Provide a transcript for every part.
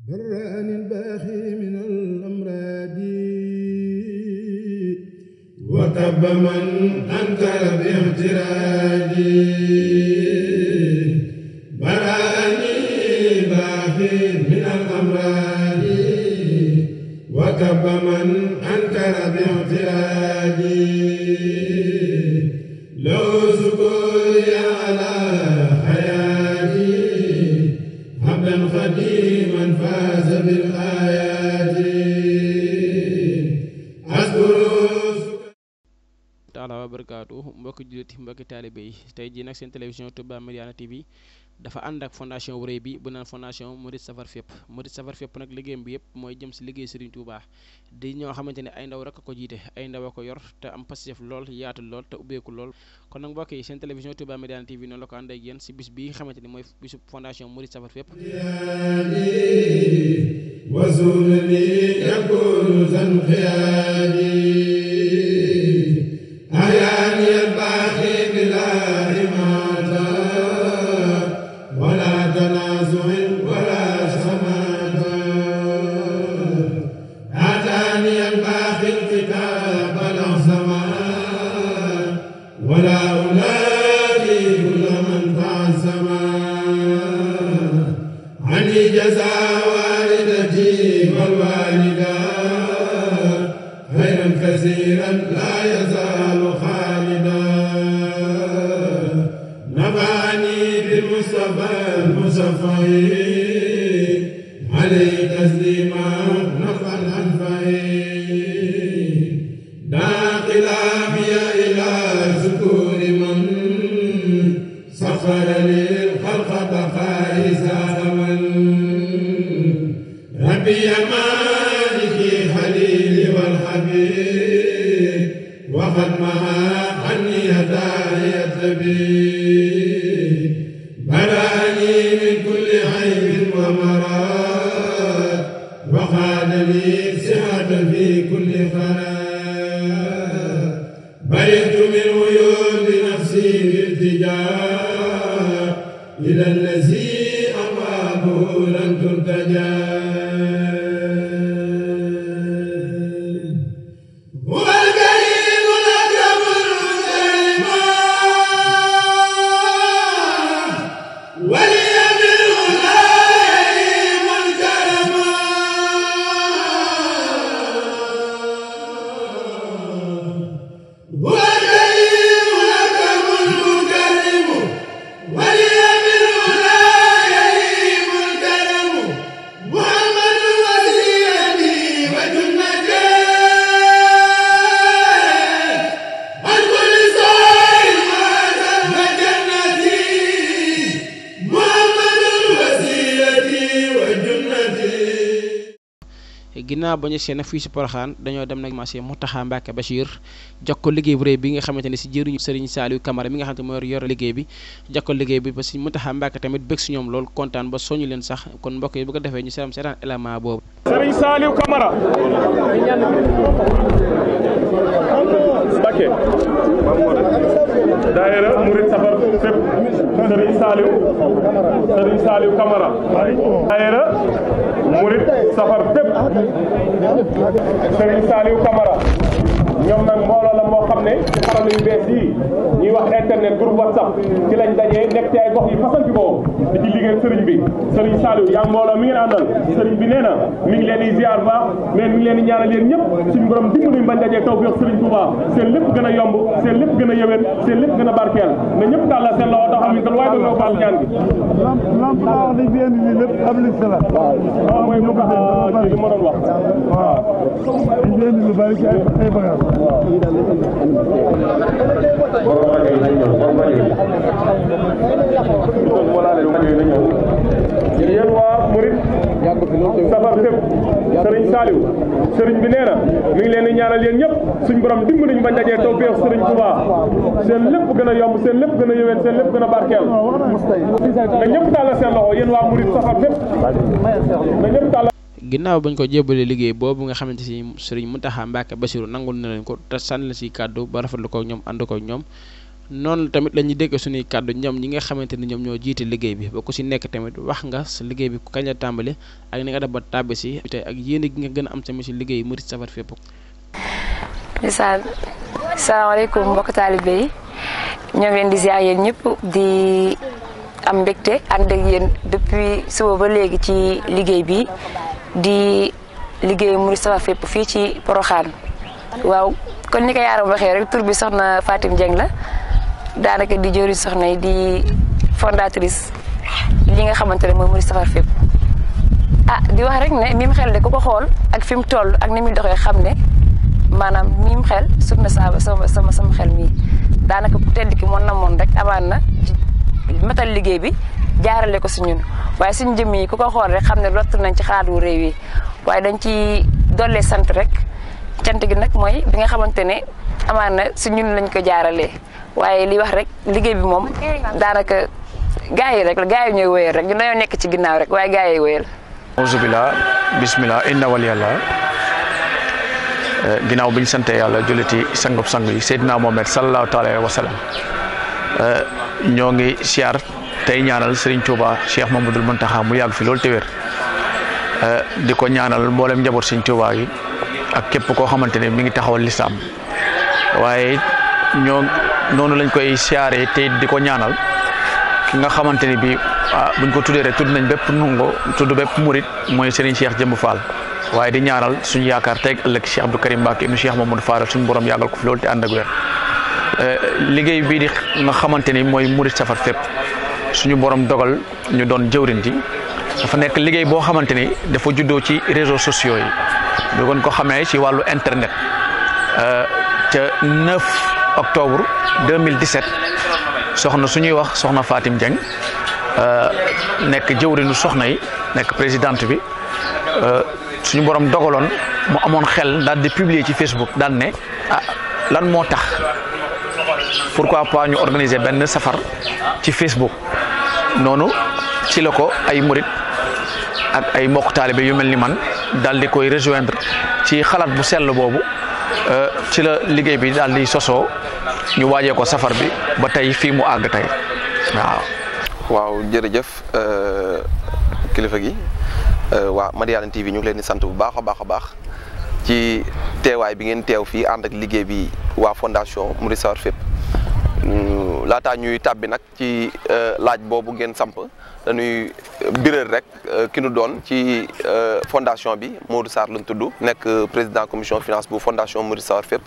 برأني الباخي من الأمراض وكب من أنكر باغترادي برأني الباخي من الأمراض وكب من أنكر باغترادي لو سكوي على حياتي عبدا خديما فاز بالآيات taala wa barakaatu mbokki jullit mbokki taalibe yi tey jii nag seen télévision Touba Madiyana TV dafa ànd ak fondation bu rëy bi bu naan fondation Murid Safar Fépp Murid Safar Fépp nag liggéeyam bi yëpp mooy jëm si liggéey Serigne Touba di ñoo xamante ne ay ndaw rek a ko jiite ay ndaw a ko yor te am pasif lool yaatu lool te ubbeeku lool kon nag mbokk yi seen télévision Touba Madiyana TV noonu la ko ànd ak yéen si bis bi nga xamante ni mooy bisu fondation Murid Safar Fépp أحياني الباقي بلا إماتة ولا تنازع ولا شماتة أتاني الباقي الكتاب الأحسمان ولا أولادي كل من تعزما عني جزاء والدتي والوالدة خيرا كثيرا لا يزال خالدا نفعني بالمصطفى المصفى عليه تسليما نفعا انفعي داخلا بي الى ذكور من سخر لي الخلق بقاء من ربي مالكي خليلي والحبيب وقد مها عني هداية الطبيب براني من كل عيب ومرض وقال لي صحة في كل خراب برئت من عيوب نفسي بالتجاه إلى الذي أبوابه لن ترتجى ginnaaw ba ñu seen fii si Porokhane dañoo dem nag marché Mountakha Mbacké Bachir jox ko liggéey bu rëy bi nga xamante ne si jëriñu Serigne Saliou Camara mi nga xamante ne moo yor liggéey bi jox ko liggéey bi ba si Mountakha Mbacké tamit bëgg si ñoom loolu kontaan ba soñu leen sax kon mbokk yi bu ko defee ñu seetaan élément boobu. Serigne Saliou Camara Mbacké daayira Murid Safar Fépp Serigne Saliou Camara daayira Murid Safar Fépp Serigne Saliou Camara ñoom nag mbooloo la moo xam ne ci xarala yu bees yi ñuy wax internet groupe WhatsApp ci lañ dajee nekk ci ay gox yi fasanti boobu di ci liggéey Serigne bi Serigne Saliou yaa mbooloo mi ngeen àndal Serigne bi nee na mi ngi leen di ziar baax mais mi ngi leen di ñaanal leen ñëpp suñu borom dimbali bañ dajee taw bi Serigne Touba seen lépp gën a yomb seen lépp gën a yëwén seen lépp gën a barkeel na ñëpp tàllal seen loxo taxaw mi kon waaye doon baal ñaan gi li fi indi nii lépp am nañ sala waaw mooy lu ko ci li ma doon wax waaw li fi indi lu bari ci ay bagages yéen waa Murid Safar Fépp Serigne Saliou Serigne bi nee na mi ngi leen di ñaanal yéen ñëpp suñ borom dimbali ñu bañ dajee taw feex Serigne Touba seen lépp gën a yomb seen lépp gën a yëwén seen lépp gën a barkeel na ñëpp tàllal seen loxo yéen waa Murid Safar Fépp na ñëpp tàllal. ginnaaw bañ ko jébalee liggéey boobu nga xamante si Serigne Mountakha Mbacké Bassirou nangul na leen ko te sànni la si kàddu ba rafetlu ko ñoom ànd ko ñoom noonu tamit la ñuy dégg suñuy kàddu ñoom ñi nga xamante ni ñoom ñoo jiite liggéey bi ba ku si nekk tamit wax nga sa liggéey bi kañ la tàmbali ak ni nga def ba tàbbi si tey ak yéene gi nga gën a am tamit si liggéey Murid Safar Fépp. ndeysaan salaamaaleykum mbokk taalibe yi ñoo ngi leen di ziar yéen ñëpp di am mbégte ànd ak yéen depuis suba ba léegi ci liggéey bi di liggéey Murid Safar Fépp fii ci Porokhane. waaw kon ni ko yaaram waxee rek tur bi soxna Fatim Dieng la daanaka di jëriñ soxna yi di fondatrice li nga xamante ne mooy Murid Safar Fépp. di wax rek ne mim xel de ku ko xool ak fi mu toll ak ni muy doxee xam ne maanaam mim xel sut na sama xel mii daanaka ku tedd ki moon na moon rek amaan na matal liggéey bi jaarale ko si ñun waaye suñu jëmm yi ku ko xool rek xam ne lott nañ ci xalaat wu réew yi waaye dañ ci dollee sant rek cant gi nag mooy bi nga xamante ne amaan na si ñun lañ ko jaaralee waaye li wax rek liggéey bi moom daanaka gaa yi rek la gaa yi ñooy wéyal rek ñu dañoo nekk ci ginnaaw rek waaye gaa yi wéyal. auzubillah bismillah inna waliyallah ginnaaw bi ñu sante yàlla julliti sangub sang yi Seydina Mohamed sallallahu taala wa sallam ñoo ngi siyaar tey ñaanal Serigne Touba Cheikh Mamadou Mountakha mu yàgg fi loolu te wér di ko ñaanal mboolem njaboot Serigne Touba yi ak képp koo xamante ne mi ngi taxawal lislaam waaye ñoo noonu lañ koy siyaaree te di ko ñaanal ki nga xamante ni bi buñ ko tuddee rek tudd nañ bépp nungo tudd bépp murit mooy Serigne Cheikh Jëmb Fall waaye di ñaanal suñu yaakaar tey ëllëg Cheikh Abdou Karim Mbacké ibnu Cheikh Mamadou Faral suñu borom yàggal ko fi loolu te ànd ak wér liggéey bii di nga xamante ni mooy Murid Safar Fépp suñu borom dogal ñu doon jëwriñ ji dafa nekk liggéey boo xamante ni dafa juddoo ci réseaux sociaux yi ñu gën ko xamee ci wàllu internet ca 9 octobre 2017 soxna suñuy wax soxna Fatim Dieng nekk jëwriñu soxna yi nekk présidente bi suñu borom dogaloon mu amoon xel daal di publier ci Facebook daal ne lan moo tax pourquoi pas ñu organiser benn safar ci Facebook noonu ci la ko ay murit ak ay mbokk taalibe yu mel ni man daal di koy rejoindre ci xalaat bu sell boobu ci la liggéey bi daal di sosoo ñu waajee ko safar bi ba tey fii mu àgg tey waaw jërëjëf kilifa gi waa Madiyana TV ñu ngi leen di sant bu baax a baax ci teewaay bi ngeen teew fii ànd ak liggéey bi waa fondation Murid Safar Fépp laataa ñuy tàbbi nag ci laaj boobu ngeen samp dañuy biral rek ki nu doon ci fondation bi Modou Sarr lañ tudd nekk président commission finance bu fondation Murid Safar Fépp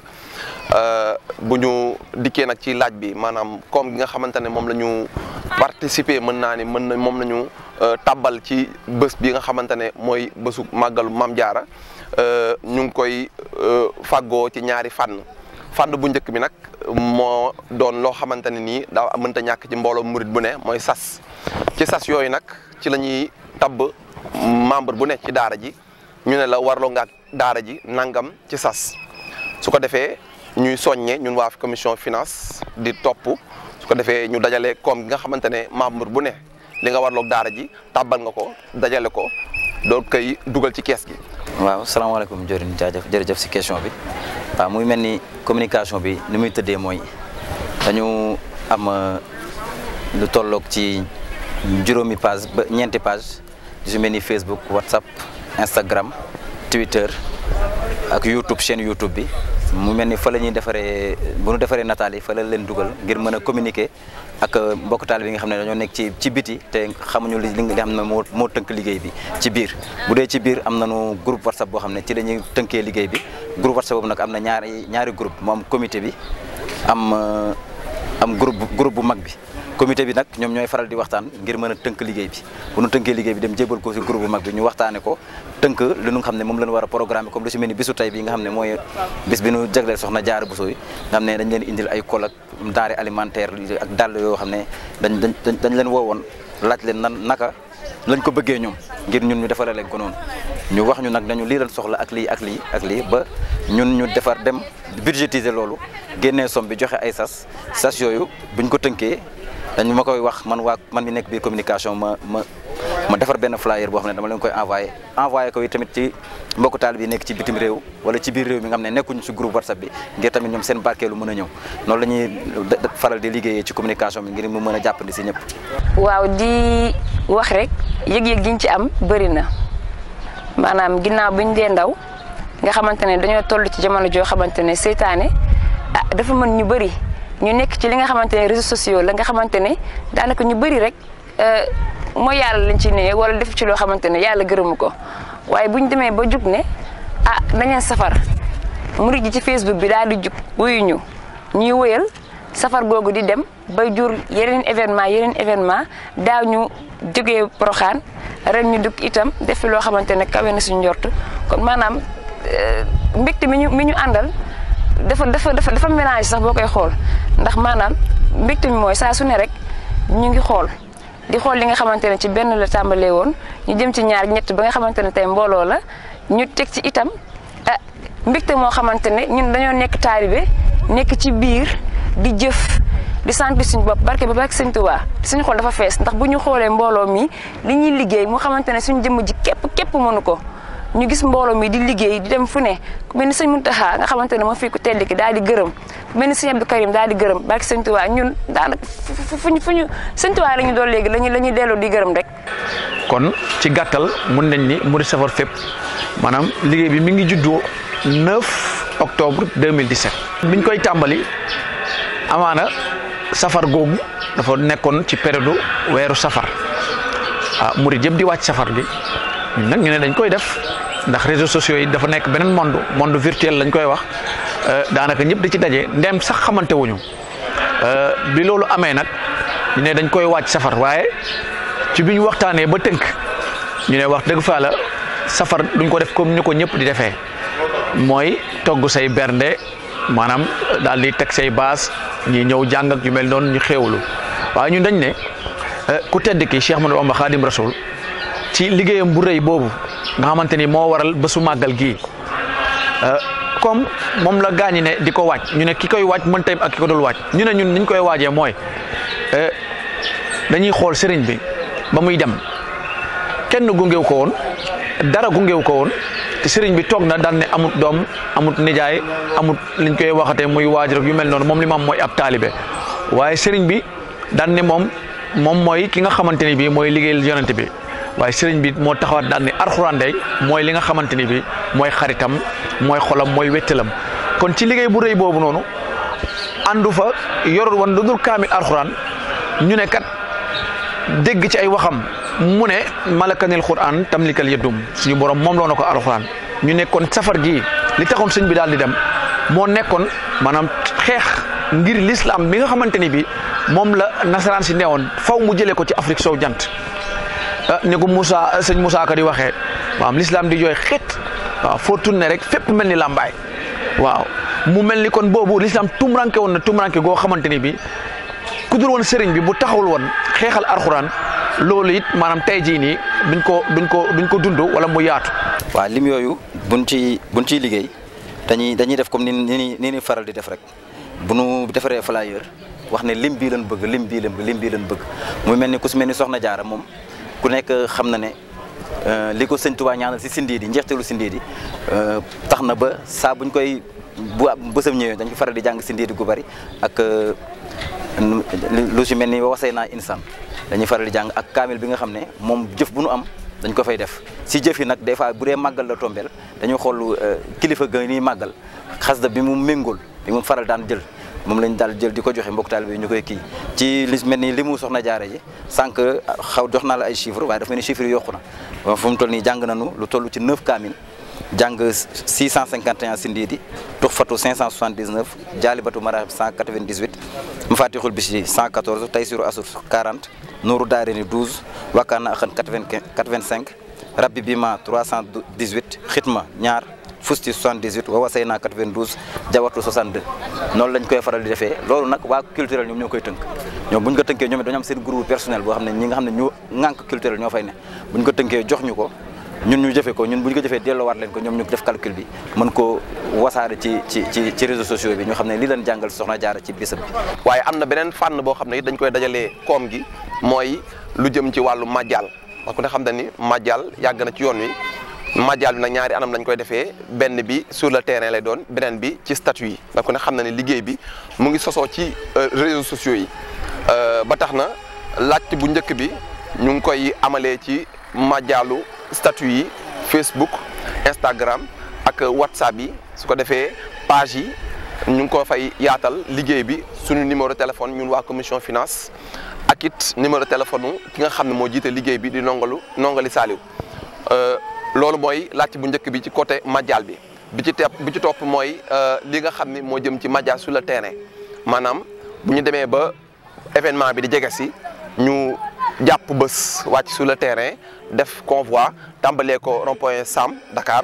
bu ñu dikkee nag ci laaj bi maanaam koom gi nga xamante ne moom la ñu participer mën naa ni moom la ñu tàbbal ci bés bi nga xamante ne mooy bésu màggalu Maam Jaara ñu ngi koy fàggoo ci ñaari fànn bu njëkk bi nag moo doon loo xamante ne nii daa mënta ñàkk ci mbooloo murit bu ne mooy sas ci sas yooyu nag ci la ñuy tabb membre bu ne ci daara ji ñu ne la warloo nga ak daara ji nangam ci sas su ko defee ñuy soññe ñun waa commission finance di topp su ko defee ñu dajale koom gi nga xamante ne membre bu ne li nga warloog daara ji tàbbal nga ko dajale ko doo koy dugal ci kees gi. waaw salaamaaleykum Diorine jërëjëf si question bi waaw muy mel ni communication bi ni muy tëddee mooy dañu am lu tolloog ci juróomi page ba ñeenti page yu su mel ni Facebook WhatsApp Instagram Twitter ak YouTube chaîne YouTube bi mu mel ni fa la ñuy defaree bu ñu defaree nataal yi fa la leen dugal ngir mën a communiquer ak mbokk taal bi nga xam ne dañoo nekk ci biti te xamuñu li nga xam ne moo tënk liggéey bi ci biir bu dee ci biir am nañu groupe WhatsApp boo xam ne ci la ñuy tënkee liggéey bi groupe WhatsApp boobu nag am na ñaari groupe mu am comité bi am groupe bu mag bi comité bi nag ñoom ñooy faral di waxtaan ngir mën a tënk liggéey bi bu ñu tënkee liggéey bi dem jébal ko si groupe bu mag bi ñu waxtaane ko tënk li nga xam ne moom lañu war a programme comme lu si mel ni bisu tey bi nga xam ne mooy bis bi ñu jagleel soxna Jaara Buso yi nga xam ne dañ leen indil ay kol ak denrée alimentaire ak dàll yoo xam ne dañ leen woowoon laaj leen naka lañ ko bëggee ñoom ngir ñun ñu defaree leen ko noonu ñu wax ñu nag nañu lii lañ soxla ak lii ba ñun ñu defar dem budgétiser loolu génnee somme bi joxe ay sas yooyu buñ ko tënkee dañ ma koy wax man mi nekk biir communication ma ma defar benn flyer boo xam ne dama leen koy envoyé ko yi tamit ci mbokku taalibe yi nekk ci bitim réew wala ci biir réew mi nga xam ne nekkuñu ci groupe WhatsApp bi ngir tamit ñoom seen barkeelu mën a ñëw noonu la ñuy faral di liggéeyee ci communication bi ngir mu mën a jàppandi si ñëpp. waaw di wax rek yëg-yëg giñ ci am bëri na maanaam ginnaaw bi ñu dee ndaw nga xamante ne dañoo toll ci jamono joo xamante ne seytaane dafa mën ñu bëri ñu nekk ci li nga xamante ne réseaux sociaux la nga xamante ne daanaka ñu bëri rek mooy yàlla lañ ci ne wala def ci loo xamante ne yàlla gërëmu ko waaye bu ñu demee ba jug ne nañeen safar murid ji ci Facebook bi daal di jug wuyu ñu ñuy wëyal safar googu di dem ba jur yeneen événement daaw ñu jógee Porokhane ren ñu dugg itam def fi loo xamante ne kawe na suñu njort kon maanaam mbégte mi ñu àndal dafa mélange sax boo koy xool ndax maanaam mbégte mi mooy saa su ne rek ñu ngi xool di xool li nga xamante ne ci benn la tàmbalee woon ñu jëm ci ñaar ñett ba nga xamante ne tey mbooloo la ñu teg ci itam mbégte moo xamante ne ñun dañoo nekk taalibe nekk ci biir di jëf di sant suñu bopp barke Sëñ Tuubaa suñu xool dafa fees ndax bu ñu xoolee mbooloo mi li ñuy liggéey mu xamante ne suñu jëmm ji képp mënu ko ñu gis mbooloo mi di liggéey di dem fu ne ku mel ni Sëñ Muntaxa nga xamante ne moo fi ku tedd ki daal di gërëm ku mel ni Sëñ Abdou Karim daal di gërëm barke Sëñ Tuubaa ñun daanaka fu ñu Sëñ Tuubaa la ñu doon léegi la ñuy delloo di gërëm rek. kon ci gàttal mun nañ ni Murid Safar fépp maanaam liggéey bi mi ngi juddoo 9 octobre 2017. biñ koy tàmbali amaana safar googu dafa nekkoon ci période weeru safar murid yëpp di wàcc safar gi ñun nag ñu ne dañ koy def ndax réseaux sociaux yi dafa nekk beneen monde virtuel lañ koy wax daanaka ñëpp di ci daje ndem sax xamante wuñu bi loolu amee nag ñu ne dañ koy wàcc safar waaye ci bi ñu waxtaanee ba tënk ñu ne wax dëgg fa la safar duñ ko def comme ni ko ñëpp di defee mooy togg say bernde maanaam daal di teg say baas ñi ñëw jàng ak yu mel noonu ñu xéewlu waaye ñun dañ ne ku tedd ki Cheikh Ahmadou Bamba Khadim Rasoul ci liggéeyam bu rëy boobu nga xamante ni moo waral bésu màggal gii comme moom la gaañi ne di ko waaj ñu ne ki koy waaj mën tey ak ki ko dul waaj ñu ne ñun niñ koy waajee mooy dañuy xool sëriñ bi ba muy dem kenn gungew ko woon dara gungew ko woon te sëriñ bi toog na daan ne amut doom amut nijaay amut liñ koy waxatee muy waaj rek yu mel noonu moom li ma am mooy ab taalibe waaye sëriñ bi daan ne moom mooy ki nga xamante ni bii mooy liggéeyal yonent bi waaye sëriñ bi moo taxawaat daan ne alxuraan day mooy li nga xamante ni bii mooy xaritam mooy xolam mooy wéttalam kon ci liggéey bu rëy boobu noonu àndu fa yor woon lu dul kaamil alxuraan ñu ne kat dégg ci ay waxam mu ne malakanil quran tamlikal yëddum suñu borom moom loo na ko alxuraan ñu nekkoon safar gii li taxoon sëñ bi daal di dem moo nekkoon maanaam xeex ngir l'islam bi nga xamante ni bi moom la nasaraan si neewoon faw mu jëlee ko ci Afrique sow jant ni ko sëñ Moussa Ka di waxee waaw l'islam di jooy xeet waaw foo tourné rek fépp mel ni làmbaay waaw mu mel ni kon boobu l'islam tumranke woon na tumranke goo xamante ni bi ku dul woon sëriñ bi bu taxawul woon xeexal alxuraan loolu it maanaam tey jii nii duñ ko dund wala mu yaatu. waaw lim yooyu buñ ciy liggéey dañuy def comme ni faral di def rek bu nu defaree flyer wax ne lim bii lañ bëgg lim bii lañ bëgg muy mel ni ku si mel ni Soxna Jaara moom ku nekk xam na ne li ko sëñ Tuubaa ñaanal si Sindiidi njeexteelu Sindiidi tax na ba saa buñ koy bu bësam ñëwee dañ ko faral di jàng Sindiidi gu bari ak lu si mel ni wasay naa insaan dañuy faral di jàng ak kaamil bi nga xam ne moom jëf bu nu am dañ ko fay def si jëf yi nag des fois bu dee màggal la tombeel dañuy xool kilifa ga ñuy màggal xasida bi mu méngool bi mu faral daan jël moom lañ daal jël di ko joxe mbokk taalibe bi ñu koy kii ci li mel ni li mu Soxna Jaara ji sànq jox naa la ay chiffres waaye dafa mel ni chiffres yi yokku na fu mu toll nii jàng nañu lu toll ci 9 kaamil jàng 651 Sindiidi Tuxfatu 579 Jaalibatu Maraaxib 198 Mafatixul Bichri 114 Taysiru Asur 40 Nuuru Daareni 12 Wakana Axan 85 Rabbi Bima 318 Xitma ñaar Fusti 78 wa Wasayna 92 Jawatu 62 noonu lañ koy faral di defee loolu nag waa culturel ñoom ñoo koy tënk ñoom buñ ko tënkee ñoom dañoo am seen groupe personnel boo xam ne ñi nga xam ne ñu ŋànk culturel ñoo fay ne buñ ko tënkee jox ñu ko ñun ñu jëfee ko ñun bu ñu ko jëfee delloowaat leen ko ñoom ñu def calcul bi mën koo wasaare ci réseaux sociaux bi ñu xam ne lii leen jàngal Soxna Jaara ci bisam bi. waaye am na beneen fànn boo xam ne it dañ koy dajalee koom gi mooy lu jëm ci wàllu màjjal parce que ne xam na ni Madial yàgg na ci yoon wi Madial bi nag ñaari anam lañ koy defee benn bi sur le terrain lay doon beneen bi ci statut yi parce que ne xam na ni liggéey bi mu ngi sosoo ci réseaux sociaux yi ba tax na laajte bu njëkk bi ñu ngi koy amalee ci Madialu statut yi Facebook Instagram ak WhatsApp yi su ko defee page yi ñu ngi ko fay yaatal liggéey bi suñu numéro téléphone ñun waa commission finance ak it numéro téléphone ki nga xam ne moo jiite liggéey bi di nongali Saliou loolu mooy laajte bu njëkk bi ci côté Madial bi ci topp mooy li nga xam ni moo jëm ci Madial sur le terrain maanaam bu ñu demee ba événement bi di jege si ñu jàpp bés wàcc sur le terrain def convoi tàmbalee ko rond-point Sam Dakar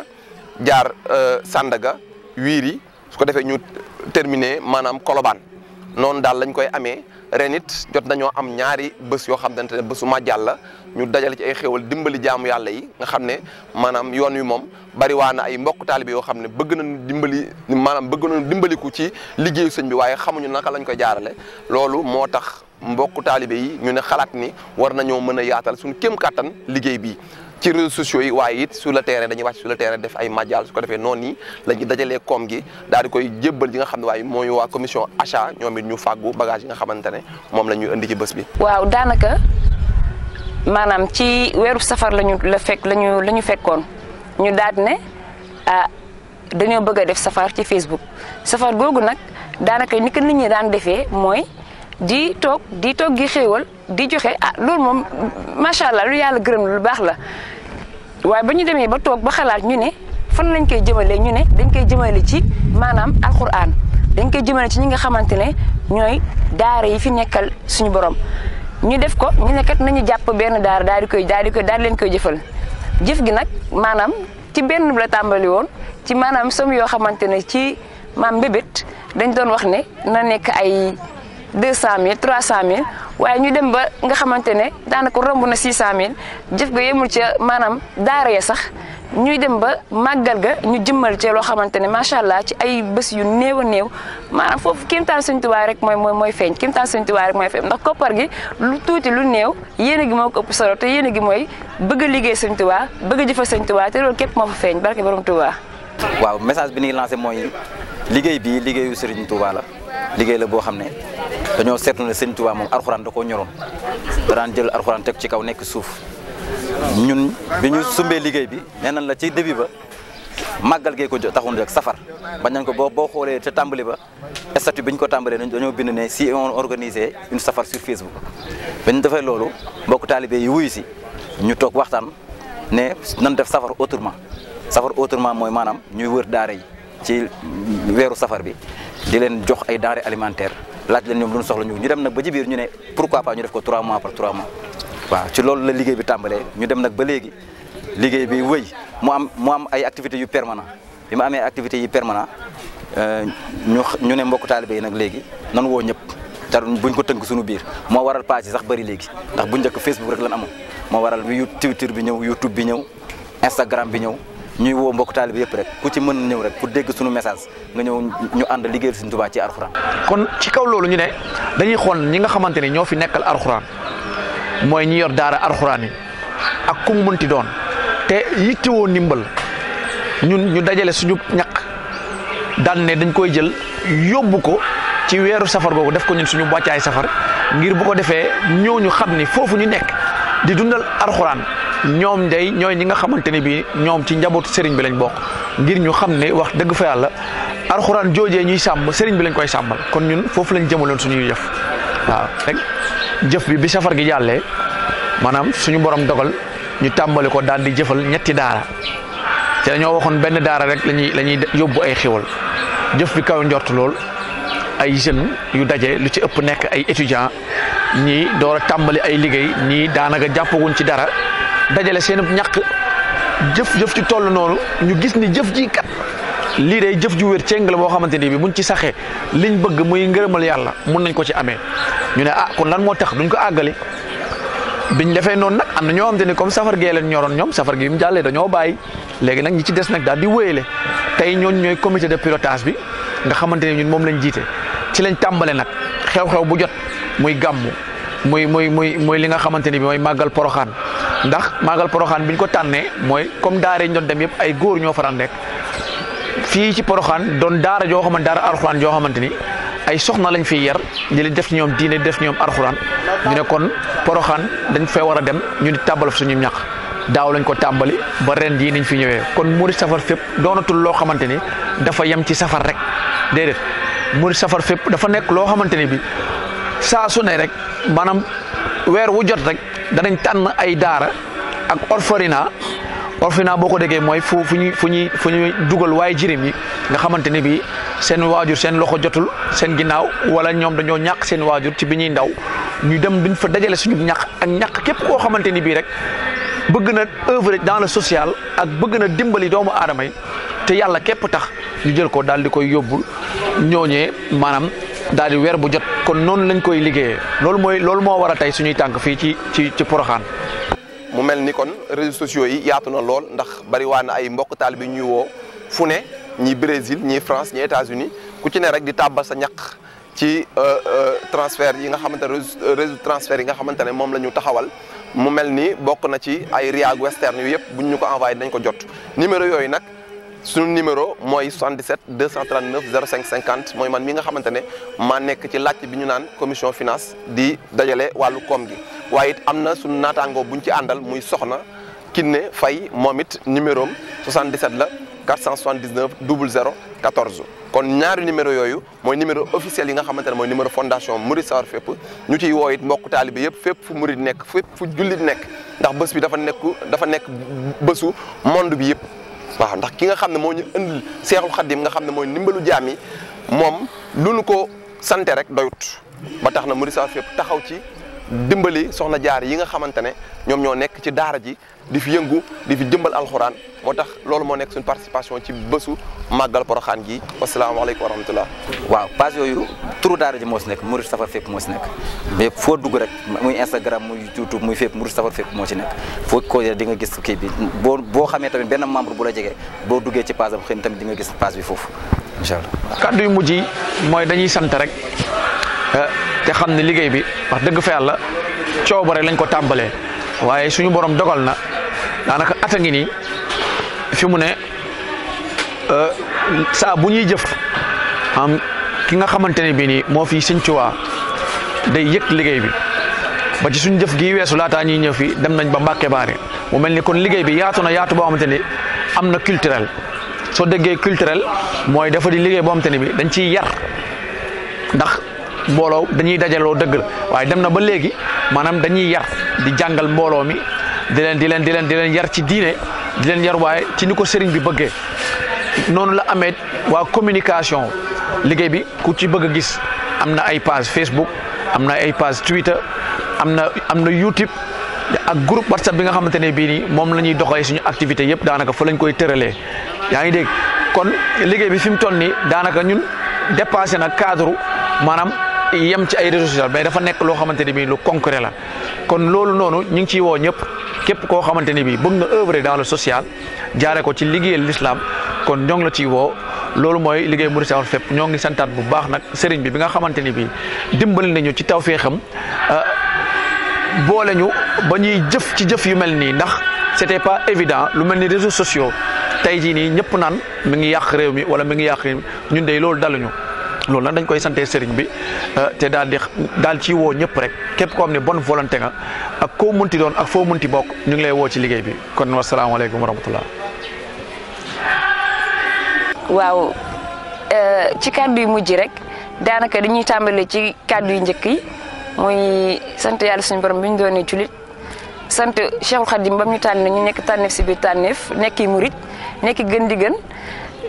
jaar Sandaga Wiri su ko defee ñu terminé maanaam Colobane noonu daal lañ koy amee ren it jot nañoo am ñaari bés yoo xamante ne bésu Madial la ñu dajale ci ay xéwal dimbali jaamu yàlla yi nga xam ne maanaam yoon wi moom bari waa na ay mbokk taalibe yoo xam ne bëgg nañu dimbaliku ci liggéeyu sëñ bi waaye xamuñu naka lañ koy jaarale loolu moo tax mbokk taalibe yi ñu ne xalaat ni war nañoo mën a yaatal suñu kéem kattan liggéey bi ci réseaux sociaux yi waaye it sur le terrain dañuy wàcc sur le terrain def ay Madial su ko defee noonu nii la ñuy dajalee koom gi daal di koy jébbal yi nga xam ne waaye mooy waa commission achat ñoom it ñu fàggu bagage yi nga xamante ne moom la ñuy indi ci bés bi. waaw daanaka maanaam ci weeru safar la ñu fekkoon ñu daal ne dañoo bëgg a def safar ci Facebook safar googu nag daanaka ni ko nit ñi daan defee mooy. di toog gi xéewal di joxe loolu moom macha allah lu yàlla gërëm lu baax la waaye ba ñu demee ba toog ba xalaat ñu ne fan lañ koy jëmalee ñu ne dañ koy jëmale ci maanaam alquran dañ koy jëmale ci ñi nga xamante ne ñooy daara yi fi nekkal suñu borom ñu def ko ñu ne kat nañu jàpp benn daara daal di leen koy jëfal jëf gi nag maanaam ci benn la tàmbali woon ci maanaam somme yoo xamante ne ci maam mbébét dañ doon wax ne na nekk ay 200 000 300 000 waaye ñu dem ba nga xamante ne daanaka romb na 600 000 jëf ga yemul ca maanaam daara ya sax ñuy dem ba màggal ga ñu jëmmal ci loo xamante ne macha allah ci ay bés yu néew a néew maanaam foofu kéemtaan Sëñ Tuubaa rek mooy feeñ kéemtaan Sëñ Tuubaa rek mooy feeñ ndax koppar gi lu tuuti lu néew yéene gi moo ko ëpp solo te yéene gi mooy bëgg a liggéey Sëñ Tuubaa bëgg a jëfal Sëñ Tuubaa te loolu képp moo fa feeñ barke borom Tuubaa. waaw message bi ñuy lancé mooy liggéey bi liggéeyu Serigne Touba la liggéey la boo xam ne dañoo seetlu ne Serigne Touba moom alxuraan da koo ñoroon da daan jël alxuraan teg ci kaw nekk suuf ñun bi ñu sumbee liggéey bi nee nañ la ci début ba màggal gee ko taxoon rek safar bañ nañ ko boo xoolee ca tàmbali ba statut bi ñu ko tàmbalee dañoo bind ne si on organisé une safar sur Facebook bañ defee loolu mbokk taalibe yi wuyu si ñu toog waxtaan ne nan def safar autrement mooy maanaam ñuy wër daara yi ci weeru safar bi di leen jox ay denrées alimentaires laaj leen ñoom lu ñu soxla ñu dem nag ba ci biir ñu ne pourquoi pas ñu def ko 3 mois par 3 mois waaw ci loolu la liggéey bi tàmbalee ñu dem nag ba léegi liggéey bi wëy mu am ay activités yu permanent bi ma amee activités yi permanent ñu ne mbokk taalibe yi nag léegi nan woo ñëpp te buñ ko tënk suñu biir moo waral page yi sax bëri léegi ndax bu njëkk Facebook rek lan amoon moo waral Twitter bi ñëw YouTube bi ñëw Instagram bi ñëw ñuy woo mbokk taalibe yëpp rek ku ci mën ñëw rek pour dégg suñu message nga ñëw ñu ànd liggéeyal Sëriñ Tuubaa ci alxuraan. kon ci kaw loolu ñu ne dañuy xool ñi nga xamante ne ñoo fi nekkal alxuraan mooy ñi yor daara alxuraan yi ak ku mu mënti doon te yittewoo ndimbal ñun ñu dajale suñu ñaq daan ne dañ koy jël yóbbu ko ci weeru safar googu def ko ñun suñu wàccaay safar ngir bu ko defee ñooñu xam ni foofu ñu nekk di dundal alxuraan. ñoom day ñooy ñi nga xamante ne bii ñoom ci njabootu sëriñ bi lañ bokk ngir ñu xam ne wax dëgg fa yàlla alxuraan joojee ñuy sàmm sëriñ bi lañ koy sàmmal kon ñun foofu lañ jëmaloon suñuy jëf waaw rek jëf bi safar gi jàllee maanaam suñu borom dogal ñu tàmbali ko daal di jëfal ñetti daara te dañoo waxoon benn daara rek lañuy yóbbu ay xéwal jëf bi kaw njort lool ay jeunes yu daje lu ci ëpp nekk ay étudiants ñii door a tàmbali ay liggéey ñii daanaka jàppaguñ ci dara. dajale seen ñàkk jëf ci toll noonu ñu gis ni jëf ji kat lii day jëf ju wér ceng la boo xamante ni bi buñ ci saxee liñ bëgg muy ngërëmal yàlla mun nañ ko ci amee ñu ne kon lan moo tax duñ ko àggali biñ defee noonu nag am na ñoo xamante ni comme safar gee leen ñoroon ñoom safar gi mu jàllee dañoo bàyyi léegi nag ñi ci des nag daal di wéyale tey ñooñ ñooy comité de pilotage bi nga xamante ni ñun moom lañ jiite ci lañ tàmbale nag xew-xew bu jot muy gàmmu muy li nga xamante ni bi mooy màggal Poroxaan ndax màggal Porokhane bi ñu ko tànnee mooy comme daara yi ñu doon dem yëpp ay góor ñoo faral nekk fii ci Porokhane doon daara joo xamante daara alxuraan joo xamante ni ay soxna lañ fiy yar di def ci ñoom diine def ci ñoom alxuraan ñu ne kon Porokhane dañ fee war a dem ñu di tàbbal fa suñu ñaq daaw lañ ko tàmbali ba ren jii niñ fi ñëwee kon murid safar fépp doonatul loo xamante ni dafa yem ci safar rek déedéet murid safar fépp dafa nekk loo xamante ni bi saa su ne rek maanaam weer wu jot rek danañ tànn ay daara ak orphelinat boo ko déggee mooy fu ñuy dugal waaye jirim yi nga xamante ni bi seen waajur seen loxo jotul seen ginnaaw wala ñoom dañoo ñàkk seen waajur ci bi ñuy ndaw ñu dem duñ fa dajale suñu ñàkk ak ñàkk képp koo xamante ni bii rek bëgg na œuvre dans le social ak bëgg na dimbali doomu aadama yi te yàlla képp tax ñu jël ko daal di koy yóbbul ñooñee maanaam daal di weer bu jot kon noonu lañ koy liggéeyee loolu moo war a tey suñuy tànk fii ci Porokhane. mu mel ni kon réseaux sociaux yi yaatu na lool ndax bari waa na ay mbokk taal bi ñuy woo fu ne ñi Brésil ñi France ñi États-Unis ku ci ne rek di tàbbal sa ñaq ci transfert yi nga xamante ne réseau transfert yi nga xamante ne moom la ñu taxawal mu mel ni bokk na ci ay Ria Western yu yëpp buñ ñu ko envoyé dañ ko jot numéro yooyu nag suñu numéro mooy 77 239 05 50 mooy man mi nga xamante ne maa nekk ci laajte bi ñu naan commission finance di dajale wàllu koom gi waaye it am na suñu naataangoo buñ ci àndal muy soxna Kiné Faye moom it numéro am 77 la 479 00 14 kon ñaari numéro yooyu mooy numéro officiel yi nga xamante ne mooy numéro fondation Murid Safar Fépp ñu ciy woo it mbokk taalibe yëpp fépp fu murid nekk fépp fu jullit nekk ndax bés bi dafa nekk bésu monde bi yëpp waaw ndax ki nga xam ne moo ñu indil Seexul Xaddim nga xam ne mooy ndimbalu jaam yi moom lu nu ko sante rek doyut ba tax na Murid Safar Fépp taxaw ci dimbali soxna jaar yi nga xamante ne ñoom ñoo nekk ci daara ji di fi yëngu di fi jëmbal alxuraan moo tax loolu moo nekk suñu participation ci bésu màggal Porokhane gi wasalaamaaleykum wa rahmatullah. waaw page yooyu turu daara ji moo si nekk Murid Safar Fépp moo si nekk mais foo dugg rek muy Instagram muy YouTube muy fépp Murid Safar Fépp moo ci nekk foo ko di nga gis kii bi boo xamee tamit benn membre bu la jege boo duggee ci page am xëy na tamit di nga gis page bi foofu incha allah. kaddu yu mujj yi mooy dañuy sant rek te xam ne liggéey bi wax dëgg fa yàlla coobare lañ ko tàmbalee waaye suñu borom dogal na daanaka at a ngi nii fi mu ne saa bu ñuy jëf am ki nga xamante ne bii nii moo fi Sëñ Tuubaa day yëg liggéey bi ba ci suñu jëf gii weesu laataa ñuy ñëw fi dem nañ ba Mbàkke Baari mu mel ni kon liggéey bi yaatu na yaatu boo xamante ni am na culturel soo déggee culturel mooy dafa di liggéey boo xamante ne bi dañ ciy yar ndax mbooloo dañuy dajaloo dëgg la waaye dem na ba léegi maanaam dañuy yar di jàngal mbooloo mi di leen yar ci diine di leen yar waaye ci ni ko sëriñ bi bëggee noonu la amee waa communication liggéey bi ku ci bëgg a gis am na ay page Facebook am na ay page Twitter am na YouTube ak groupe WhatsApp bi nga xamante ne bii nii moom la ñuy doxalee suñu activité yëpp daanaka fa lañ koy tëralee yaa ngi dégg kon liggéey bi fi mu toll nii daanaka ñun dépassé na cadre maanaam yem ci ay réseaux sociaux mais dafa nekk loo xamante ne bii lu concret la kon loolu noonu ñu ngi ciy woo ñëpp képp koo xamante ne bii bëgg nga œuvrer dans le social jaare ko ci liggéeyal l'islam kon ñoo ngi la ciy woo loolu mooy liggéey Murid Safar Fépp ñoo ngi santaat bu baax nag sëriñ bi nga xamante ni bii dimbali nañu ci tawfeexam boole ñu ba ñuy jëf ci jëf yu mel nii ndax c'était pas évident lu mel ni réseaux sociaux tey jii nii ñëpp naan mi ngi yàq réew mi wala mi ngi yàq ñun de loolu daluñu loolu nag dañ koy sante sëriñ bi te daal ci woo ñëpp rek képp koo xam ne bonne volonté nga ak koo munti doon ak foo munti bokk ñu ngi lay woo ci liggéey bi kon wasalaamaaleykum wa rahmatullah. waaw ci kàddu yu mujj rek daanaka dañuy tàmbale ci kàddu yu njëkk yi muy sant yàlla suñu borom bi ñu doonee julit sant Cheikhul Khadim ba mu ñu tànn ñu nekk tànneef si biir tànneef nekki murit nekki gën di gën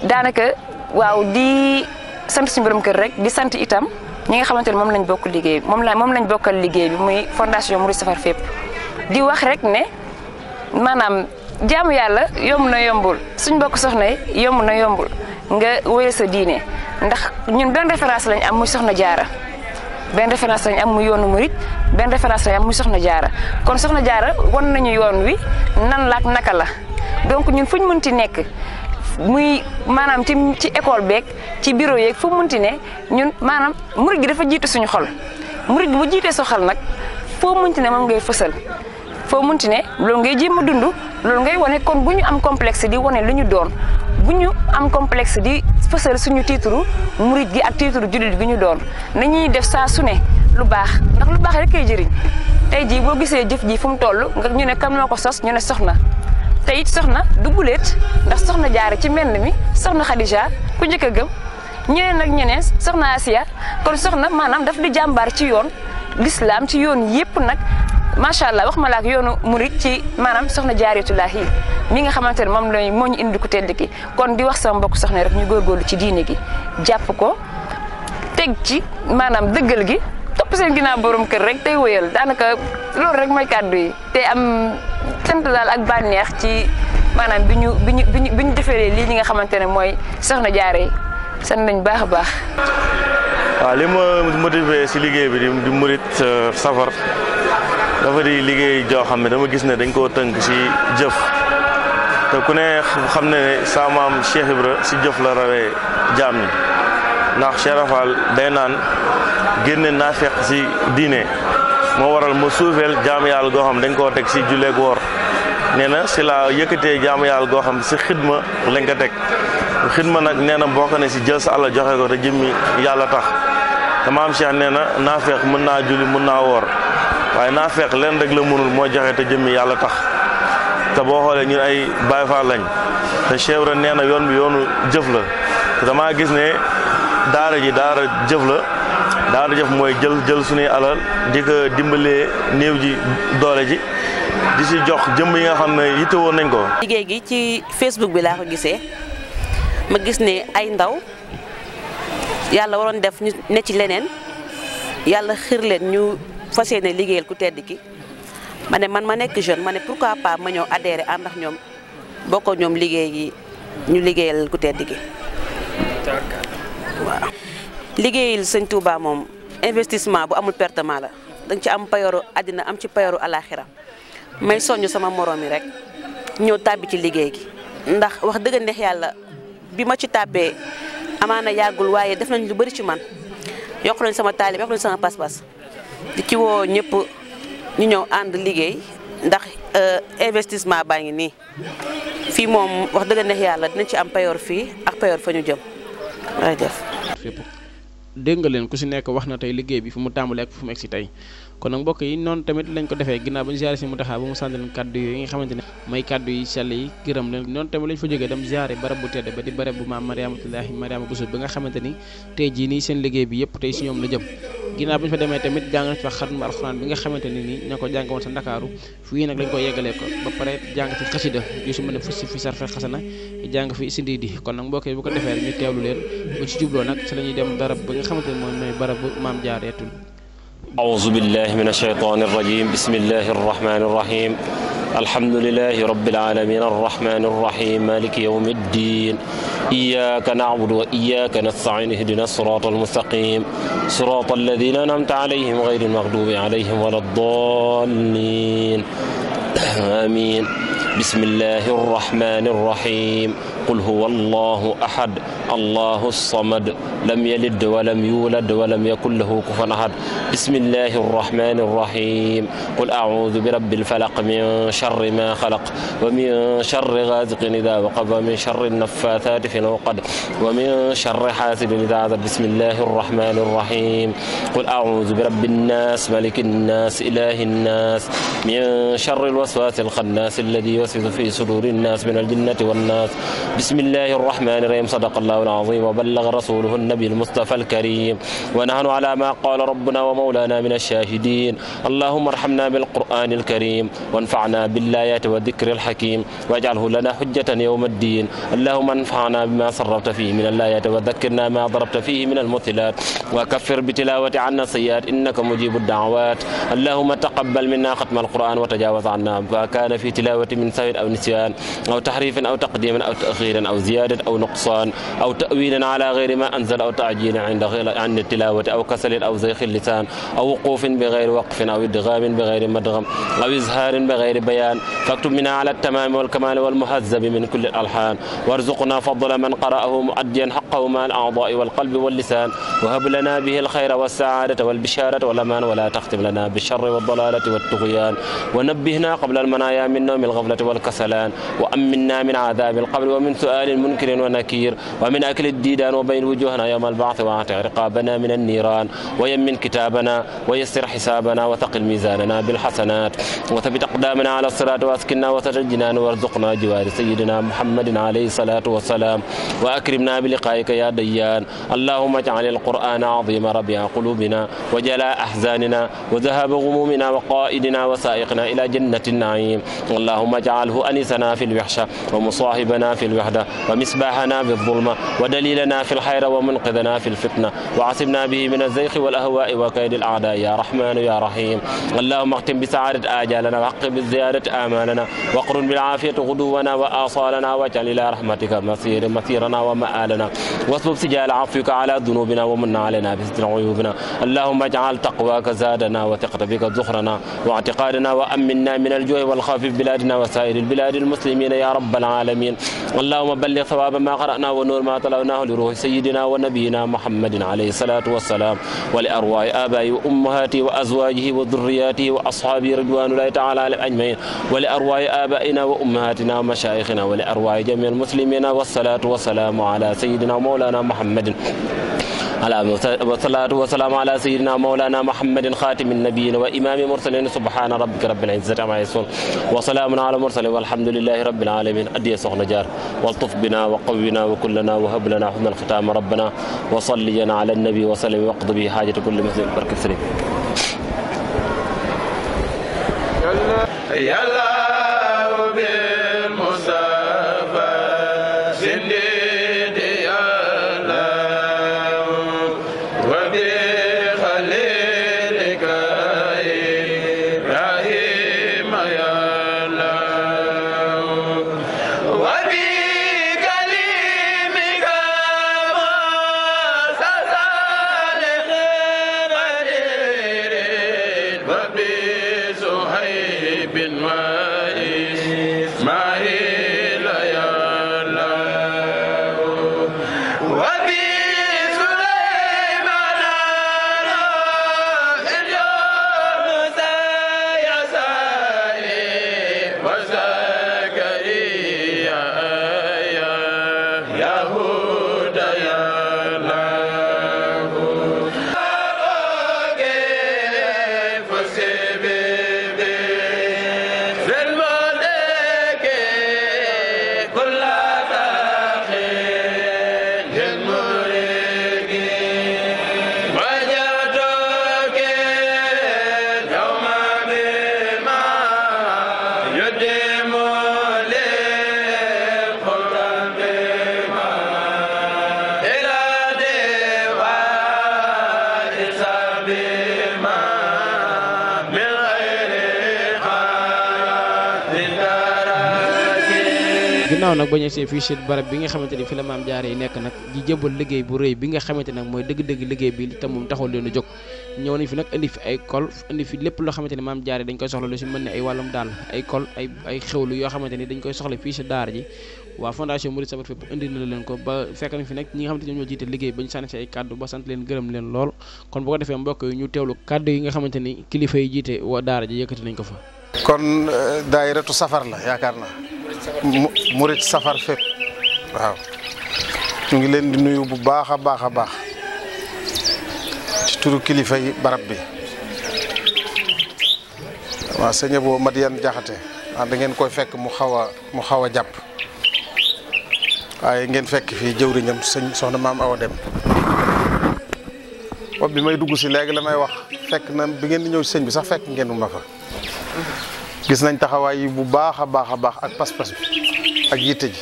daanaka waaw di sant suñu borom kër rek di sant itam ñi nga xamante ne moom lañ bokk liggéey bi moom lañ bokkal liggéey bi muy fondation Murid Safar Fépp di wax rek ne maanaam jaamu yàlla yomb na yombul suñ bokk soxna yi yomb na yombul nga wéyal sa diine ndax ñun benn référence lañ am muy soxna jaara benn référence lañ am muy yoonu murit benn référence lañ am muy soxna jaara kon soxna jaara won nañu yoon wi nan la ak naka la donc ñun fuñ mënti nekk muy maanaam ci école beeg ci bureau yeeg fu mënti ne ñun maanaam murit gi dafa jiitu suñu xol murit gi bu jiitee sa xol nag foo mënti ne moom ngay fësal foo munti ne loolu ngay jéem a dund loolu ngay wane kon bu ñu am complexe di wane lu ñu doon bu ñu am complexe di fësal suñu titre murit gi ak titre jullit gi ñu doon nañuy def saa su ne lu baax ndax lu baax rek kay jëriñ tey jii boo gisee jëf ji fu mu toll nga ñu ne kan moo ko sos ñu ne soxna te it soxna dugguleet ndax soxna jaare ci menn mi soxna Khadija ku njëkk a gëm ñeneen ak ñeneen soxna Asiya kon soxna maanaam daf di jàmbaar ci yoon l'islam ci yoon yépp nag macha allah wax ma la ak yoonu murit ci maanaam soxna Jaaratullaahi mi nga xamante ne moom la moo ñu indi ku tedd ki kon di wax sama mbokk soxna rek ñu góorgóorlu ci diine gi jàpp ko teg ci maanaam dëggal gi topp seen ginnaaw borom kër rek tey wéyal daanaka loolu rek mooy kàddu yi te am sant daal ak bànneex ci maanaam bi ñu defee lii ñi nga xamante ne mooy soxna jaare sant nañ baax a baax. waaw li ma motivé si liggéey bi di murit safar dafa di liggéey joo xam ne dama gis ne dañ koo tënk si jëf te ku ne xam ne sa maam Cheikh Ibra si jëf la rawee jaam ñi ndax Cheikh Rafal day naan génne naafeq si diine moo waral ma suufeel jaamu yàlla goo xam dañ koo teg si julleeg woor nee na si la yëkkatee jaamu yàlla goo xam si xidma lañ ko teg xidma nag nee na bokk na si jël sa àll joxe ko te jëmmi yàlla tax te maam Cheikh nee na naafeq mën naa julli mën naa woor waaye naafeq leen rek la mënul moo joxe te jëmmi yàlla tax te boo xoolee ñun ay Baay Faal lañ te Cheikh Ibra nee na yoon bi yoonu jëf la te damaa gis ne daara ji daara jëf la daara jëf mooy jël suñuy alal di ko dimbalee néew ji doole ji di si jox jëmm yi nga xam ne yitte woon nañ ko. liggéey gi ci Facebook bi laa ko gisee ma gis ne ay ndaw yàlla waroon def ñu ne ci leneen yàlla xir leen ñu fas yéene liggéeyal ku tedd ki ma ne man ma nekk jeune ma ne pourquoi pas ma ñëw adhéré ànd ak ñoom bokk ñoom liggéey gi ñu liggéeyal ku tedd ki waaw. liggéeyal sëñ Touba moom investissement bu amul pertement la dañ ci am payoru àddina am ci payoru alaxira may soññ sama morom yi rek ñëw tàbbi ci liggéey gi ndax wax dëgg neex yàlla bi ma ci tàbbee amaana yàggul waaye def nañ lu bari ci man yokk nañ sama taalib yokk nañ sama pas-pas di ci woo ñëpp ñu ñëw ànd liggéey ndax investissement baa ngi nii fii moom wax dëgg neex yàlla dinañ ci am payoor fii ak payoor fa ñu jëm waaye def dégg nga leen ku si nekk wax na tey liggéey bi fu mu tàmbalee ak fu mu egg si tey kon nag mbokk yi noonu tamit lañ ko defee ginnaaw ba ñu ziare si mu taxaa ba mu sant leen kàddu yooyu nga xamante ne may kàddu yi sell yi gërëm leen noonu tamit lañ fa jógee dem ziare barab bu tedd ba di barab bu maam Mariamatullahi Mariama Bousso bi nga xamante ni tey jii nii seen liggéey bi yëpp tey si ñoom la jëm ginnaaw ba ñu fa demee tamit jàng fa xatmu alxuraan bi nga xamante ne nii ña ko jàng woon sa Ndakaaru fii nag lañ ko yeggalee ko ba pare jàng ci xasida yu si mën a fës fi sarfe xasana jàng fi sindi di kon nag mbokk yi bu ko defee ñu teewlu leen bu ci jubloo nag si la ñuy dem barab ba nga xamante ne mooy barab bu maam jaareetul أعوذ بالله من الشيطان الرجيم بسم الله الرحمن الرحيم الحمد لله رب العالمين الرحمن الرحيم مالك يوم الدين إياك نعبد وإياك نستعين اهدنا الصراط المستقيم صراط الذين أنعمت عليهم غير المغضوب عليهم ولا الضالين آمين بسم الله الرحمن الرحيم قل هو الله أحد الله الصمد لم يلد ولم يولد ولم يكن له كفوا أحد بسم الله الرحمن الرحيم قل أعوذ برب الفلق من شر ما خلق ومن شر غاسق إذا وقب ومن شر النفاثات في العقد ومن شر حاسد إذا حسد بسم الله الرحمن الرحيم قل أعوذ برب الناس ملك الناس إله الناس من شر الوسواس الخناس الذي يوسوس في صدور الناس من الجنة والناس بسم الله الرحمن الرحيم صدق الله العظيم وبلغ رسوله النبي المصطفى الكريم ونحن على ما قال ربنا ومولانا من الشاهدين اللهم ارحمنا بالقرآن الكريم وانفعنا بالآيات والذكر الحكيم واجعله لنا حجة يوم الدين اللهم انفعنا بما صرفت فيه من الآيات وذكرنا ما ضربت فيه من المثلات وكفر بتلاوة عنا السيئات إنك مجيب الدعوات اللهم تقبل منا ختم القرآن وتجاوز عنا ما كان في تلاوة من سهو أو نسيان أو تحريف أو تقديم أو تأخير تأخير أو زيادة أو نقصان أو تأويل على غير ما أنزل أو تعجيل عند التلاوة أو كسل أو زيخ اللسان أو وقوف بغير وقف أو إدغام بغير مدغم أو إزهار بغير بيان فاكتب منا على التمام والكمال والمهذب من كل الألحان وارزقنا فضل من قرأه مؤديا حقه مع الأعضاء والقلب واللسان وهب لنا به الخير والسعادة والبشارة والأمان ولا تختم لنا بالشر والضلالة والطغيان ونبهنا قبل المنايا من نوم الغفلة والكسلان وأمنا من عذاب القبر ومن سؤال منكر ونكير ومن أكل الديدان وبين وجوهنا يوم البعث واعتق رقابنا من النيران ويمن كتابنا ويسر حسابنا وثقل ميزاننا بالحسنات وثبت أقدامنا على الصراط واسكننا وسط الجنان وارزقنا جوار سيدنا محمد عليه الصلاة والسلام وأكرمنا بلقائك يا ديان اللهم اجعل القرآن عظيم ربيع قلوبنا وجلاء أحزاننا وذهاب غمومنا وقائدنا وسائقنا إلى جنة النعيم اللهم اجعله أنسنا في الوحشة ومصاحبنا في الوحدة ومصباحنا في الظلمة ودليلنا في الخير ومنقذنا في الفتنة وعصمنا به من الزيخ والأهواء وكيد الأعداء يا رحمن يا رحيم اللهم اختم بسعادة آجالنا وحق بالزيادة آمالنا وقرن بالعافية غدونا وآصالنا واجعل إلى رحمتك مسيرنا ومآلنا واصبب سجال عفوك على ذنوبنا ومن علينا بستر عيوبنا اللهم اجعل تقواك زادنا وثقة بك زخرنا واعتقادنا وأمنا من الجوع والخوف في بلادنا وسائر البلاد المسلمين يا رب العالمين اللهم بلغ ثواب ما قرأنا ونور ما تلوناه لروح سيدنا ونبينا محمد عليه الصلاة والسلام ولأرواح آبائي وأمهاتي وأزواجه وذرياته وأصحابه رضوان الله تعالى عليهم أجمعين ولأرواح آبائنا وأمهاتنا ومشايخنا ولأرواح جميع المسلمين والصلاة والسلام على سيدنا ومولانا محمد والصلاة والسلام على سيدنا مولانا محمد خاتم النبيين وإمام المرسلين سبحان ربك رب العزة عما يصفون وسلام على المرسلين والحمد لله رب العالمين أدي سخن جار والطف بنا وقونا وكلنا وهب لنا حسن الختام ربنا وصلينا على النبي وسلم واقض به حاجة كل مسلم بركة السليم ginnaaw nag bañ a see fii ci barab bi nga xamante ni fi la maam jaare yi nekk nag di jëmbal liggéey bu rëy bi nga xamante nag mooy dëgg-dëgg liggéey bi te moom taxul leen a jóg ñëw nañ fi nag indi fi ay kol indi fi lépp loo xamante ni maam jaare dañ koy soxla lu ci mën ne ay wàllum daal ay kol ay xewlu yoo xamante ni dañ koy soxla fii ci daara ji waa fondation Mouride Safar Fépp indi na leen ko ba fekk nañ fi nag ñi nga xamante ni ñoom ñoo jiite liggéey ba ñu sànni ci ay kàddu ba sant leen gërëm leen lool kon bu ko defee mbokk yi ñu teewlu kàddu yi nga xamante ni kilifa yi jiite waa daara ji yëkkati nañ ko fa. kon daayiratu safar la yaakaar naa Mouride Safar Fépp waaw ñu ngi leen di nuyu bu baax a baax a baax ci turu kilifa yi barab bi waaw sëñ Abo Madiane Jaxate da ngeen koy fekk mu xaw a jàpp waaye ngeen fekk fii jëwriñam sëñ soxna maam Awa Dem bopp bi may dugg si léegi la may wax fekk na bi ngeen di ñëw si sëñ bi sax fekk ngeen ma fa gis nañ taxawaay yi bu baax a baax a baax ak pas-pas bi ak yitte ji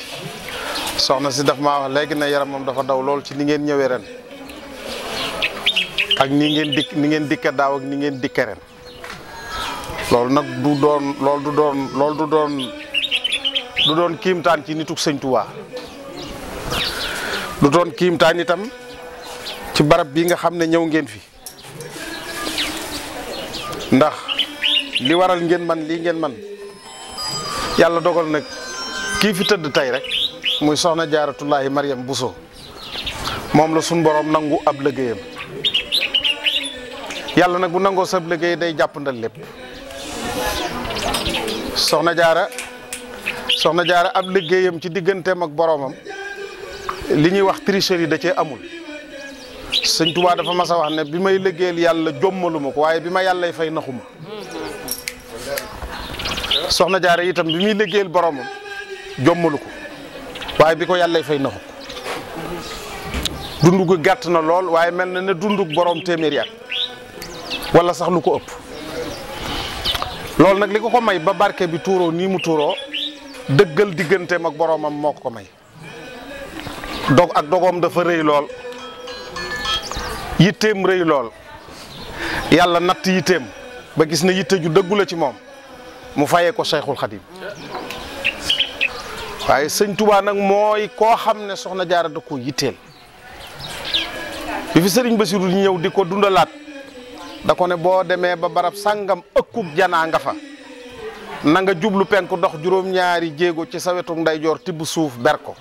soxna si daf maa wax léegi na yaramam dafa daw lool ci ni ngeen ñëwee ren ak ni ngeen dikka daaw ak ni ngeen dikke ren loolu nag du doon kiimtaan ci nituk sëñ Tuubaa du doon kiimtaan itam ci barab bi nga xam ne ñëw ngeen fi ndax li waral ngeen man lii ngeen man yàlla dogal nag kii fi tëdd tey rek muy soxna Jaaratullaahi Mariam Bousso moom la suñ borom nangu ab liggéeyam yàlla nag bu nangoo sab liggéey day jàppandal lépp soxna jaara ab liggéeyam ci digganteem ak boromam li ñuy wax tricherie da cee amul sëñ Tuubaa dafa mas a wax ne bi may liggéeyal yàlla jommaluma ko waaye bi ma yàllay fay naxuma soxna jaara itam bi muy liggéeyal boromam jommalu ko waaye bi ko yàllay fay naxu dundu gu gàtt na lool waaye mel na ne dundug borom téeméeri at wala sax lu ko ëpp loolu nag li ko may ba barke bi tuuroo nii mu tuuroo dëggal digganteem ak boromam moo ko may dogoom dafa rëy lool yitteem rëy lool yàlla natt yitteem ba gis na yitte ju dëggu la ci moom mu fayee ko Cheikhul Khadim waaye sëñ Touba nag mooy koo xam ne soxna jaara da ko yitteel bi fi sëriñ Bassirou ñëw di ko dundalaat da ko ne boo demee ba barab sàngam ëkkug janaa nga fa na nga jublu penku dox juróom-ñaari jéego ci sa wetu ndeyjoor tibb suuf ber ko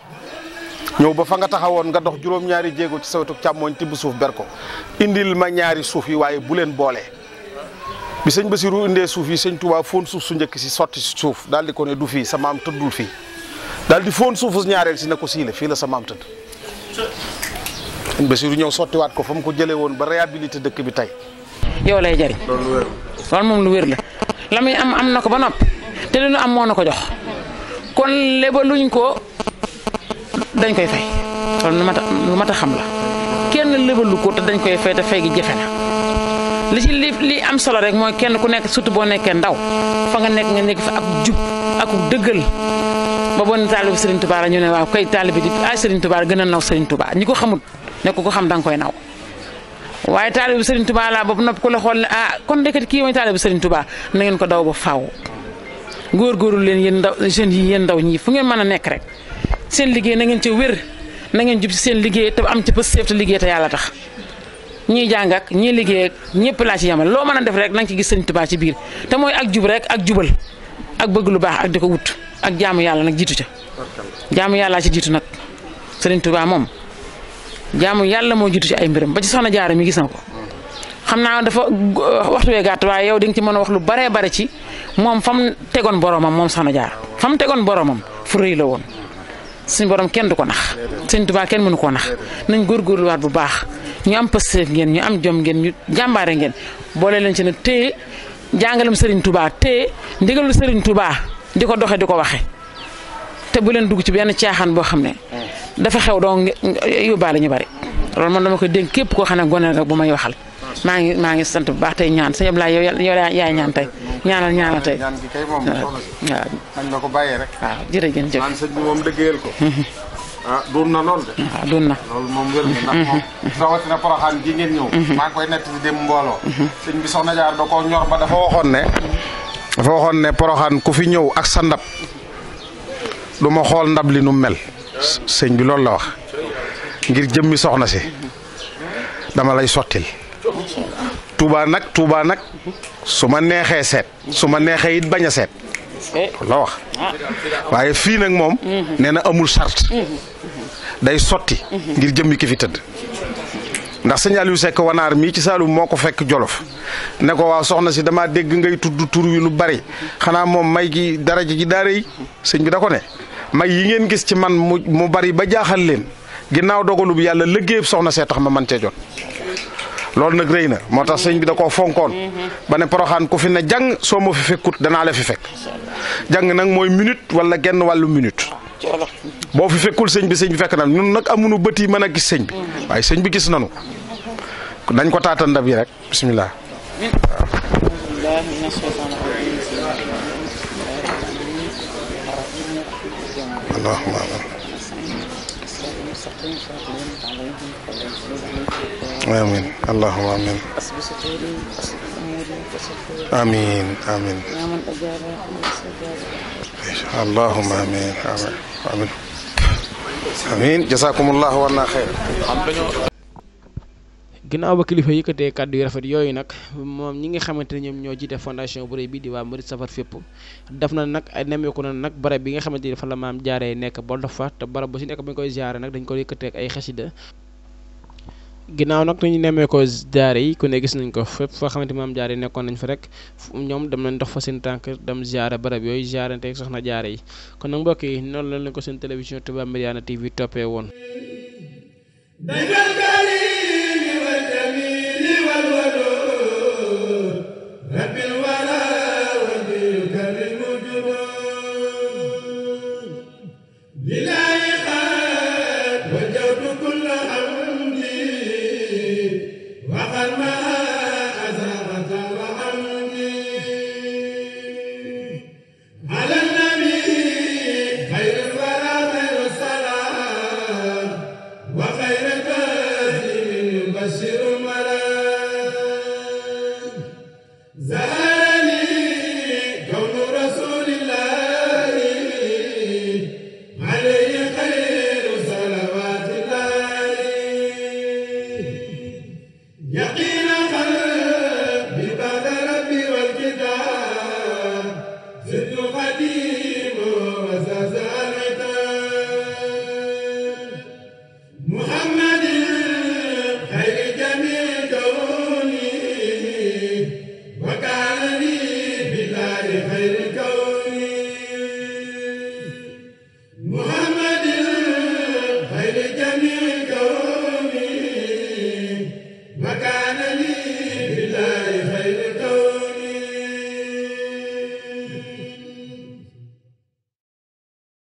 ñëw ba fa nga taxawoon nga dox juróom-ñaari jéego ci sa wetu càmmooñ tibb suuf ber ko indil ma ñaari suuf yi waaye bu leen boolee bi sëñ Bassirou indee suuf yi sëñ Touba foon suuf su njëkk si sotti si suuf daal di ko ne du fii sa maam tëddul fii daal di foon suufu ñaareel si ne ko siile fii la sa maam tëdd sëñ Bassirou ñëw sottiwaat ko fa mu ko jëlee woon ba réhabilité dëkk bi tey yow lay jariñ loolu moom lu wér la la muy am na ko ba noppi te lu ñu am moo na ko jox kon lebaluñ ko dañ koy fay loolu lu mat a xam la kenn lebalu ko te dañ koy fay te fay gi jafe na li am solo rek mooy kenn ku nekk surtout boo nekkee ndaw fa nga nekk fa ak jub ak dëggal ba boo ne taalibu Serigne Touba la ñu ne waaw kay taalibi di ay Serigne Touba gën a naw Serigne Touba ñi ko xamut ne ko xam da nga koy naw waaye taalibu Serigne Touba laa boobu nopp ku la xool ne kon ndekete kii mooy taalibu Serigne Touba na ngeen ko daw ba faaw góorgóorlu leen yéen ndaw jeunes yi yéen ndaw ñi fu ngeen mën a nekk rek seen liggéey na ngeen ca wér na ngeen jub ci seen liggéey te am ci pësteef te liggéey te yàlla tax ñiy jàng ak ñiy liggéey ak ñëpp laa ci yamal loo mën a def rek na nga ci gis Serigne Touba ci biir te mooy ak jub rek ak jubal ak bëgg lu baax ak di ko wut ak jaamu yàlla nag jiitu ca jaamu yàlla ci jiitu nag Serigne Touba moom jaamu yàlla moo jiitu ci ay mbiram ba ci soxna jaara mi gis na ko xam naa dafa waxtu wee gàtt waaye yow di nga ci mën a wax lu baree bare ci moom fa mu tegoon boromam moom soxna jaara fa mu tegoon boromam fu rëy la woon suñu borom kenn du ko nax Serigne Touba kenn mënu koo nax nañ góorgóorluwaat bu baax ñu am pësteef ngeen ñu am jom ngeen ñu jàmbaare ngeen boole leen ci nag téye jàngalem Serigne Touba téye ndigalu Serigne Touba di ko doxe di ko waxe te bu leen dugg ci benn caaxaan boo xam ne dafa xew doo yóbbaale ñu bari loolu man dama koy dénk képp koo xam ne gone rek bu may waxal maa ngi sant bu baax tey ñaan sëñ Ablaye yow yaay ñaan tey ñaanal tey ñaan gi kay moom waaw nañ la ko bàyyee rek waaw jërëjëf naan sëñ bi moom dëggeel ko doon na lool de waaw doon na loolu moom wér na ndax moom rawatina Porokhane gi ngeen ñëw maa ngi koy nett di dem mbooloo sëñ bi soxna jaar da ko ñor ba dafa waxoon ne Porokhane ku fi ñëw ak sa ndab du ma xool ndab li nu mel sëñ bi loolu la wax ngir jëmmi soxna si dama lay sottil Touba nag su ma neexee seet su ma neexee it bañ a seet la wax waaye fii nag moom nee na amul sart day sotti ngir jëmmi ki fi tëdd ndax sëñ Aliou Seck wanaar mii ci Saalum moo ko fekk Jolof ne ko waaw soxna si dama dégg ngay tudd tur wi lu bari xanaa moom may gi daraja ji daara yi sëñ bi da ko ne may yi ngeen gis ci man mu bari ba jaaxal leen ginnaaw dogalu bi yàlla liggéeyub soxna see tax ma man cee jot loolu nag rëy na moo tax sëñ bi da koo fonkoon ba ne Porokhane ku fi ne jàng soo ma fi fekkut danaa la fi fekk jàng nag mooy minute wala genn wàllu minute boo fi fekkul sëñ bi fekk na ñun nag amuñu bët yi mën a gis sëñ bi waaye sëñ bi gis nanu dañ ko taata ndab yi rek bisimilah. allahumma amin allahumma amin amin amin allahumma amin amin amiin jasaakumullahu wa naa xayr. ginnaaw ba kilifa yëkkatee kàddu yu rafet yooyu nag moom ñi nga xamante ne ñoom ñoo jiite fondation bu rëy bi di waa Murid Safar fépp def na nag ay nemmeeku na nag barab bi nga xamante ni fa la maam jaaree nekk ba dox fa te barab bu si nekk ba ñu koy ziare nag dañ ko yëkkatee ak ay xasida ginnaaw nag nañu nemmeekoo jaare yi ku ne gis nañ ko fépp foo xamante maam jaare nekkoon nañ fa rek ñoom dem nañ dox fa seen tànk dem ziare barab yooyu ziarante soxna jaare yi kon nag mbokk yi noonu la leen ko seen télévision Touba Madiyana TV toppee woon رب